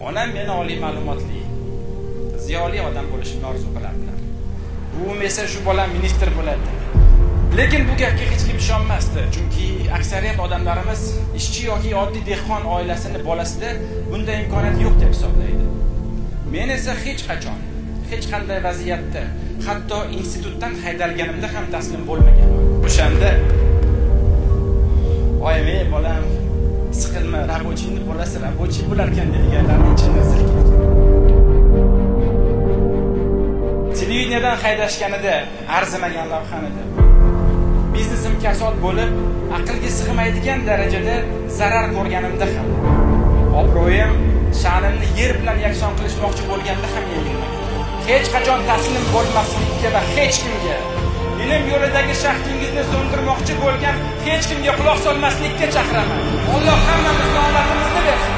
Onam meni oliy ma'lumotli, ziyoli odam bo'lishimni orzu qilardilar. Buvim esa shu bolam ministr bo'ladi. Lekin bu gapga hech kim ishonmasdi, chunki aksariyat odamlarimiz ishchi yoki oddiy dehqon oilasini bolasida bunday imkoniyat yo'q deb hisoblaydi. Men esa hech qachon, hech qanday vaziyatda, hatto institutdan haydalganimda ham taslim bo'lmaganman. O'shanda oyim, "Ey bolam, siqilma, рабочий ni bolasi рабочий bo'larkan" deganlarni ichimda silkitdi. Televideniyadan haydashganida arzimagan lavhanida biznesim kasod bo'lib, aqlga sig'maydigan darajada zarar ko'rganimda ham, obro'yim, sha'nimni yer bilan yakson qilishmoqchi bo'lganda ham yengilmagan. Hech qachon taslim bo'lmaslikka va hech kimga, ilm yo'lidagi shahtingizni so'ndirmoqchi bo'lgan hech kimga quloq solmaslikka chaqiraman. Alloh hammamizni omadimizni bersin.